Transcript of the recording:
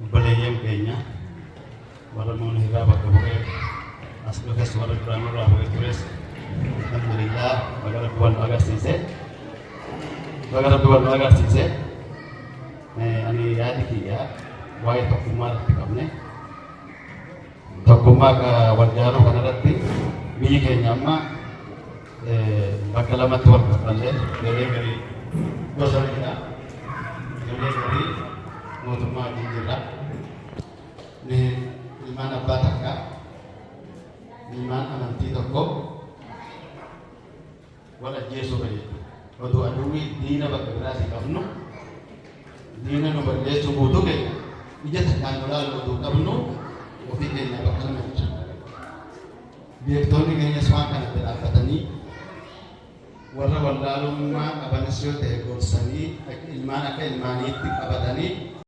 Obboleeyyan keenya warra nuun irraa bakka bu'ee as dhufes, warra duraan irraa bu'ee tures, alhamdulillah, baga Rabbi wal nu agarsiise. Baga Rabbi wal nu agarsiise. Ani yaadi kiyya waa'ee tokkummaa irratti qabne. Tokkummaa wal jaaruu kanarratti biyyi keenya amma bakka lamatti wal kaffallee, ijoollee garii bosona jira. Ijoollee garii mootummaa wajjin jirra. Ni ilmaan abbaa takka, ilmaan amantii tokko wal ajjeesuudha jechuudha. Oduu aduwwii diina bakka biraatii qabnu, diina nu balleessuu guutuu keenya ija takkaan nu laalu oduu qabnu, ofii keenya bakka lama jira. Beektonni keenyas waan kanatti dhaabbatanii, warra wallaalummaa qabanis yoo ta'e gorsanii, ilmaan akka ilmaaniitti qabatanii.